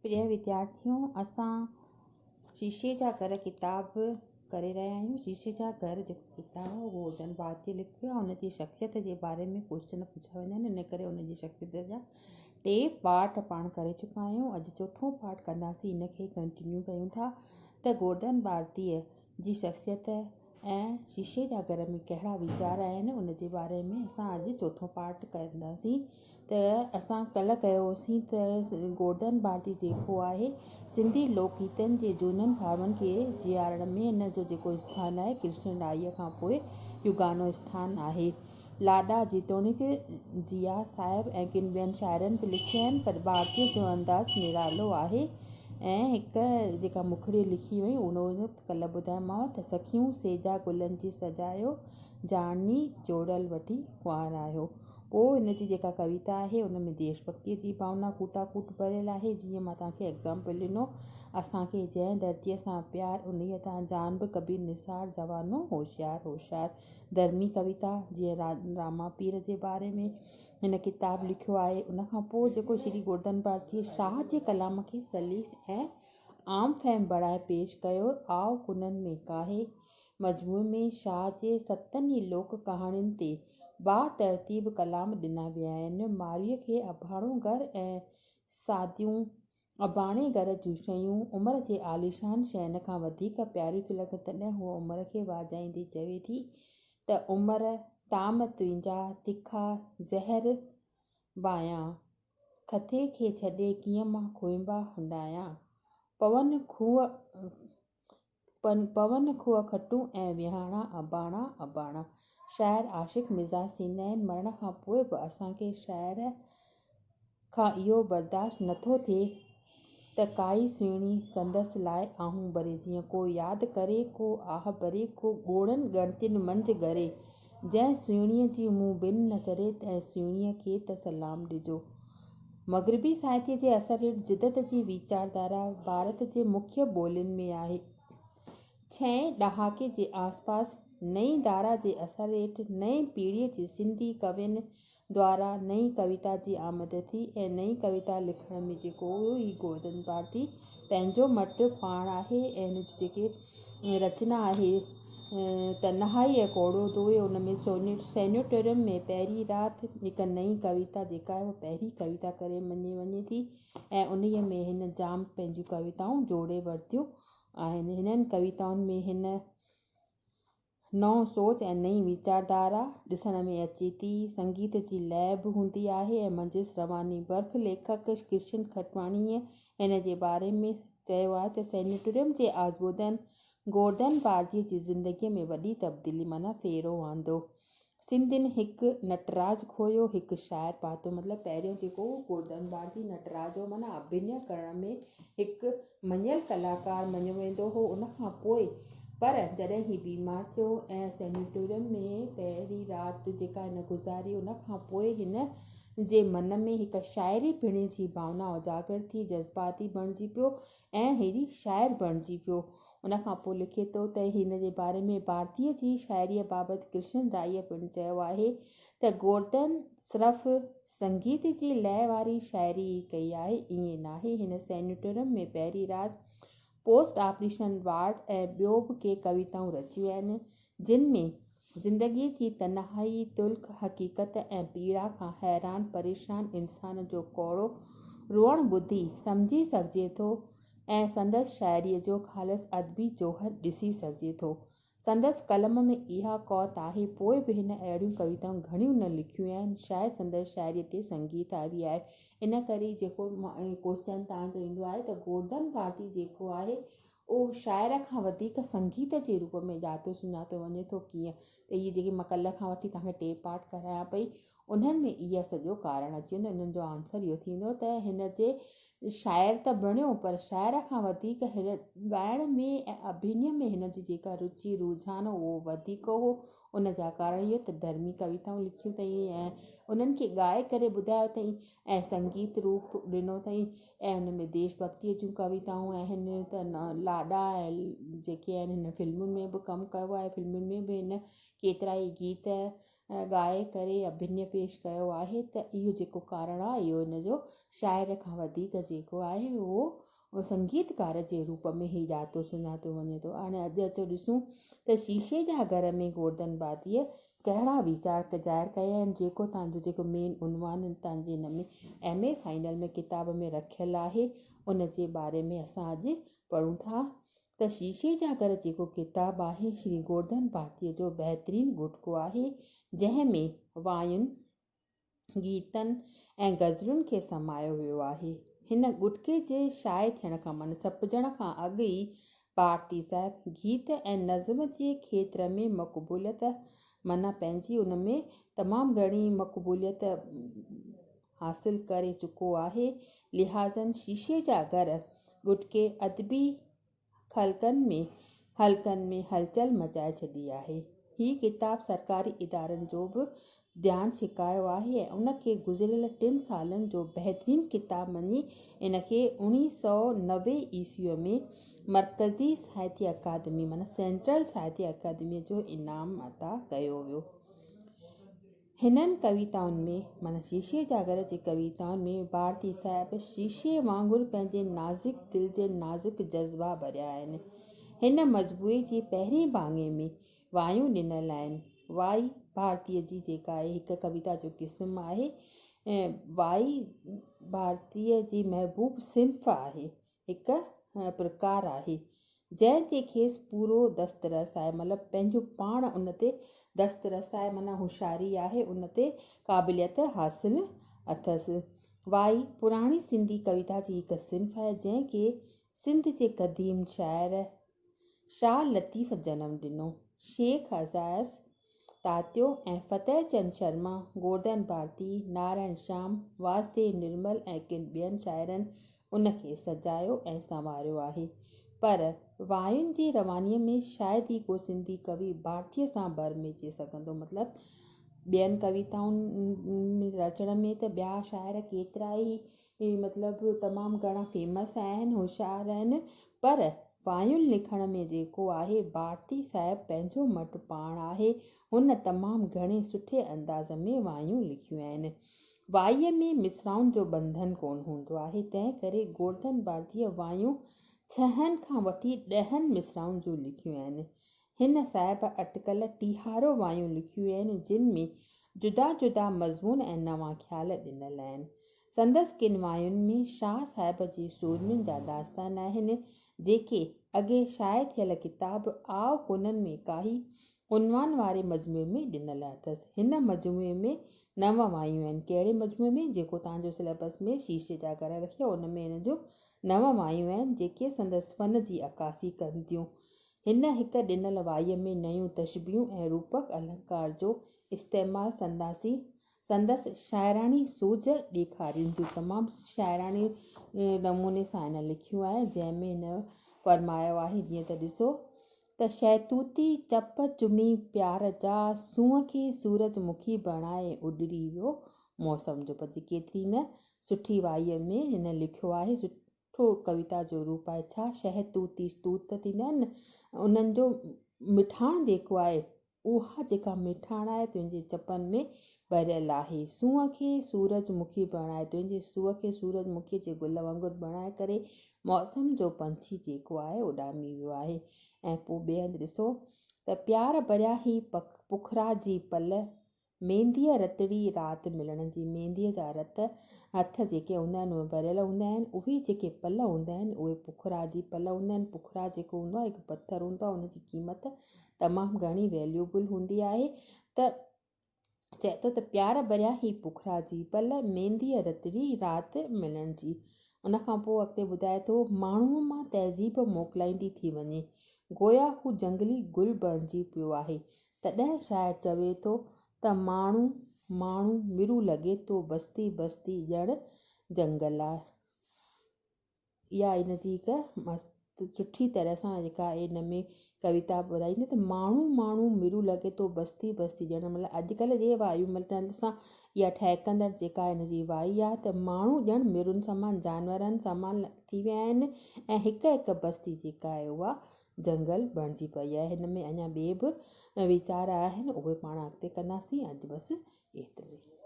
پريه وديارٿيو اسان شيشي جا گهر ڪتاب ڪري رهيا آهيون. شيشي جا گهر جيڪو ڪتاب آهي اهو گورڌن ڀارتي لکيو آهي. ان جي شخصيت جي باري ۾ ڪوئسچن پڇيا ويندا آهن، ان ڪري ان جي شخصيت جا ٽي پارٽ پاڻ ڪري چڪا آهيون. اڄ چوٿون پارٽ ڪنداسين، ان کي ڪنٽينيو ڪيون ٿا ته گورڌن ڀارتيء جي شخصيت ۽ شيشي جا گهر ۾ ڪهڙا ويچار آهن، ان جي باري ۾ اسان اڄ چوٿون پارٽ ڪنداسين. ته اسان ڪلهه ڪيوسين ته گورڌن ڀارتي جيڪو آهي سنڌي لوڪ گيتن جي جهونن فارمن کي جيارڻ ۾ ان جو جيڪو اسٿان آهي ڪرشن رائي کان پوء يگانو اسٿان آهي. لاڏا جيتوڻيڪ ضياء صاحب ۽ ڪن ٻين شاعرن به لکيا آهن پر ڀارتيء جو انداز نرالو آهي ۽ هڪ جيڪا مکڙي لکي وئي ان ڪلهه ٻڌايومانو ته سکيون سيجا گلن جي سجايو جاني جوڙل وٺي ڪنوار آيو. پوء هن جي جيڪا ڪويتا آهي ان ۾ ديش ڀڳتيء جي ڀاونا ڪوٽا ڪوٽ ڀريل آهي. جيئن مان توهان کي ايگزامپل ڏنو، اسان کي جنهن ڌرتيء سان پيار انهيء تان جان به ڪبي نثار جوانو هوشيار هوشيار. ڌرمي ڪويتا جيئن راما پير جي باري ۾ هن ڪتاب لکيو آهي. ان کان پوء جيڪو شري گورڌن ڀارتيء شاهه جي ڪلام کي سليس ۽ عام فهم بڻائي پيش ڪيو، آء ڪنن ۾ ڪاهي مجموعي ۾ شاهه جي ستن ئي لوڪ ڪهاڻين تي باترتيب ڪلام ڏنا ويا آهن. مارويء کي اباڻو گهر ۽ ساديون اباڻي گهر جون شيون عمر جي عاليشان شين کان وڌيڪ پياريون ٿيون لڳن، تڏهن هوء عمر کي واجهائيندي چوي ٿي ته عمر، طعام تنهنجا تکا زهر ڀانيان، کٿي کي ڇڏي ڪيئن مان کوئنبا هنڊايان. پون کوهه پون کوهه کٽون ۽ ويهاڻا اباڻا اباڻا. شاعر عاشق مزاج ٿيندا آهن. مرڻ کان پوء به اسان کي شاعر کان اهو برداشت نٿو ٿئي ته ڪائي سهڻي سندس لاء آهون ڀري، جيئن ڪو ياد ڪري، ڪو آهه ڀري، ڪو ڳوڙهن ڳڻتين منجهه ڳري. جنهن سهڻيء جي مون بن نه سري، تنهن سهڻيء کي ته سلام ڏجو. مغربي ساهتيه جي اثر هيٺ جدت جي ويچارڌارا ڀارت جي مکيه ٻولين ۾ آهي. ڇهين ڏهاڪي جي آسپاس نئين ڌارا جي اثر هيٺ نئين پيڙهيء جي سنڌي ڪوين دوارا نئين ڪويتا جي آمد ٿي ۽ نئين ڪويتا لکڻ ۾ جيڪو هو هي گورڌن ڀارتي پنهنجو مٽ پاڻ آهي ۽ هن جي جيڪي رچنا آهي تنهائي ۽ ڪوڙو دوئي ان ۾ سينوٽوريم ۾ پهرين رات هڪ نئين ڪويتا جيڪا آهي اها پهرين ڪويتا ڪري مڃي وڃي ٿي ۽ انهيء ۾ هن جام پنهنجون ڪويتائون جوڙي ورتيون آهن. هنن ڪويتائن ۾ هن نئون سوچ ۽ نئين ويچارڌارا ڏسڻ ۾ اچي ٿي. سنگيت جي لئه به هوندي آهي ۽ منجهس رواني. برک ليکڪ ڪرشن کٽواڻيء هن جي باري ۾ چيو آهي ته سينيٽوريم جي آزمودن گورڌن ڀارتيء جي زندگيء ۾ وڏي تبديلي معنيٰ ڦيرو آندو. سنڌين هڪ نٽراج کويو، هڪ شاعر پاتو. مطلب پهريون جيڪو هو گورڌن ڀارتي نٽراج هو معنيٰ اڀنيه ڪرڻ ۾ هڪ مڃيل ڪلاڪار مڃيو ويندو هو. ان کان پوء پر جڏهن هي بيمار ٿيو ۽ سينيٽوريم ۾ پهرين رات جيڪا هن گذاري ان کان پوء هن جي من ۾ هڪ شاعري پڻي جي ڀاونا اجاگر ٿي، جذباتي بڻجي پيو ۽ هي شاعر بڻجي پيو. ان کان پوء لکي ٿو ته هن جي باري ۾ ڀارتيء جي شاعريء بابت ڪرشن رائيء پڻ چيو آهي ته گورڌن صرف سنگيت جي لئه واري شاعري ئي ڪئي آهي، ائين ناهي. هن سينيٽوريم ۾ پهرين رات، پوسٽ آپريشن وارڊ ۽ ٻيو به ڪي ڪويتائون رچيون آهن، جن ۾ زندگيء جي تنهائي، تلخ حقيقت ۽ پيڙا کان حيران پريشان انسان جو ڪوڙو روئڻ ٻڌي سمجهي سگهجي ٿو ۽ سندس شاعريء جو خالص ادبي جوهر ڏسي سگهجي ٿو. سندس قلم ۾ اها قوت آهي، پوء به هن اهڙيون ڪويتائون گهڻيون نه لکيون آهن. شايد سندس شاعريء تي سنگيت حاوي آهي. ان ڪري ئي جيڪو ڪوئسچن توهان جو ايندو آهي ته گورڌن ڀارتي جيڪو آهي اهو شاعر کان وڌيڪ سنگيت جي روپ ۾ ڄاتو سڃاتو وڃي ٿو ڪيئن ته اهي جيڪي مان ڪلهه کان وٺي توهان کي ٽي پارٽ ڪرايان پئي انهن ۾ اهو سڄو ڪارڻ اچي ويندو. انهن جو آنسر اهو ٿيندو ته هن جي شاعر ته بڻيو پر شاعر کان وڌيڪ هن ڳائڻ ۾ ۽ اڀينيه ۾ هن جي جيڪا رچي رجحان هو اهو وڌيڪ هو. ان جا ڪارڻ اهو ته ڌرمي ڪويتائون لکيون اٿئين ۽ انهن کي ڳائي ڪري ٻڌايو اٿئين ۽ سنگيت روپ ڏنو اٿئين ۽ ان ۾ ديش ڀڳتيء جون ڪويتائون آهن ته لاڏا ۽ جيڪي آهن هن فلمن ۾ به ڪم ڪيو آهي. فلمن ۾ به هن ڪيترائي گيت ڳائي ڪري اڀنيه پيش ڪيو آهي ته اهو جيڪو ڪارڻ آهي اهو ان جو شاعر کان وڌيڪ جيڪو آهي اهو سنگيتڪار جي روپ ۾ هي ڄاتو سڃاتو وڃي ٿو. هاڻي اڄ اچو ڏسون ته شيشي جا گهر ۾ گورڌن ڀاتيء ڪهڙا ويچار ظاهر ڪيا آهن جيڪو تان جو جيڪو مين عنوان تان جي هن ۾ ايم اي فائنل ۾ ڪتاب ۾ رکيل آهي ان جي باري ۾ اسان اڄ پڙهون ٿا ته شيشي جا گهر جيڪو ڪتاب آهي شري گورڌن ڀاتيء جو بهترين ڳٽڪو آهي جنهن ۾ واين گيتن ۽ غزلن کي سمايو ويو آهي. هن ڳٽڪي جي شايع ٿيڻ کان معنيٰ ڇپجڻ کان اڳ ئي ڀارتي صاحب گيت ۽ نظم جي کيتر ۾ مقبوليت معنيٰ پنهنجي ان ۾ تمام گهڻي مقبوليت حاصل ڪري چڪو آهي. لهٰذا شيشي جا گهر ڳٽڪي ادبي خلقن ۾ حلقن ۾ هلچل مچائي ڇڏي آهي. هي ڪتاب سرڪاري ادارن جو به ڌيان ڇڪايو آهي ۽ ان کي گذريل ٽن سالن جو بهترين ڪتاب مڃي ان کي اوڻيهه سئو 90 عيسويء ۾ مرڪزي ساهتيه اڪادمي معنيٰ سينٽرل ساهتيه اڪادميء جو انعام عطا ڪيو ويو. هنن ڪويتائن ۾، معنيٰ شيشي جا گهر جي ڪويتائن ۾، ڀارتي صاحب شيشي وانگر پنهنجي نازڪ دل جي نازڪ جذبا ڀريا آهن. هن مجموعي جي پهرين ڀاڱي ۾ وايون ڏنل آهن. وائي ڀارتيء جي جيڪا آهي هڪ ڪويتا جو قسم آهي ۽ وائي ڀارتيء جي محبوب صنف آهي. هڪ پرڪار آهي، جنهن تي کيس پورو دسترس آهي، مطلب پنهنجو پاڻ ان تي دسترس آهي معنيٰ هوشياري آهي، ان تي قابليت حاصل اٿس. وائي پراڻي سنڌي ڪويتا جي هڪ صنف آهي، جنهن کي سنڌ جي قديم شاعر شاهه لطيف جنم ڏنو. شيخ اياز تاتيو ۽ فتح چند شرما، گورڌن ڀارتي، نارائڻ شيام، واسديو نرمل ۽ ڪن ٻين شاعرن ان کي سجايو ۽ سنواريو آهي. پر واين جي روانيء ۾ شايد ئي ڪو سنڌي ڪوي ڀارتيء سان ڀر ميچي سگهندو. مطلب ٻين ڪويتائن رچڻ ۾ ته ٻيا شاعر ڪيترائي مطلب تمام گهڻا فيمس آهن، هوشيار آهن، پر واين لکڻ ۾ جيڪو آهي ڀارتي صاحب پنهنجو مٽ پاڻ آهي، هن تمام گهڻي سٺي انداز ۾ وايون لکيون آهن. وائيء ۾ مصراعن جو ٻنڌن ڪونه هوندو آهي، تنهن ڪري گورڌن ڀارتيء وايون ڇهن کان وٺي ڏهن مصراعن جون لکيون آهن. هن صاحب اٽڪل ٽيهارو وايون لکيون آهن، جن ۾ جدا جدا مضمون ۽ نوان خيال ڏنل آهن. سندس ڪن واين ۾ شاهه صاحب جي سورمين جا داستان آهن، جيڪي اڳي شايع ٿيل ڪتاب آء ڪونن ۾ ڪاهي عنوان واري مجموعي ۾ ڏنل اٿس. هن مجموعي ۾ نو وايون آهن. ڪهڙي مجموعي ۾؟ جيڪو توهان جو سليبس ۾ شيشي جا گهر رکيو، ان ۾ هن جون نو وايون آهن، جيڪي سندس فن جي عڪاسي ڪن ٿيون. هن هڪ ڏنل وائيء ۾ نيون تشبيهون ۽ روپڪ النڪار جو استعمال سنداسي سندس شاعراڻي سوجهه ڏيکارين ٿيون. تمام شاعراڻي نموني سان هن لکيون آهي، جنهن ۾ هن فرمايو آهي جيئن ته ڏسو ته شهتوتي چپ چمي پيار جا سونهن کي سورج مکي بڻائي اڏري ويو موسم جو پڇي ڪيتري نه سٺي وائيء ۾ هن لکيو آهي. سٺو ڪويتا جو روپ آهي. ڇا شهد توتي توت ٿيندا آهن نه انهن جو مٺاڻ جيڪو آهي اها جيڪا مٺاڻ آهي تنهنجي چپن ۾ ڀريل آهي. سونهن کي سورج مکي بڻائي تنهنجي سونهن کي سورج مکي جي گل وانگر بڻائي ڪري موسم جو پنڇي جيڪو آهي اڏامي ويو آهي ۽ پوء ٻئي هنڌ ڏسو ته پيار ڀريا هي پکرا جي پل مينديء رتڙي رات ملڻ جي مينديء جا رت هٿ جيڪي هوندا آهن اهي ڀريل هوندا آهن اهي جيڪي پل هوندا آهن اهي پکرا جي پل هوندا آهن پکرا جيڪو هوندو آهي هڪ پٿر هوندو آهي ان جي قيمت تمام گهڻي ويليوبل هوندي آهي ته چئي ٿو ته پيار ڀريا هي پکرا جي پل مينديء رتڙي رات ملڻ جي ان کان پوء اڳتي ٻڌائي ٿو ماڻهوء مان تهذيب موڪلائيندي ٿي وڃي گويا هو جهنگلي گل بڻجي پيو آهي تڏهن شاعر چوي ٿو ته ماڻهو ماڻهو مرو لڳي ٿو بستي بستي ڄڻ جهنگل آ. اها هن جي هڪ مست سٺي طرح سان جيڪا هن ۾ ڪويتا ٻڌائيندي ته ماڻهو ماڻهو مرو لڳي ٿو بستي بستي ڄڻ مطلب اڄڪلهه جي وايو منڊل سان اها ٺهڪندڙ جيڪا هن جي وائي آ ته ماڻهو ڄڻ مرن سمان جانورن سمان ٿي ويا آهن ۽ هڪ هڪ بستي جيڪا آهي اها جنگل بڻجي پئي آهي. هن ۾ اڃا ٻئي به ويچار آهن، اهي پاڻ اڳتي ڪنداسين. اڄ بس ايترو ئي.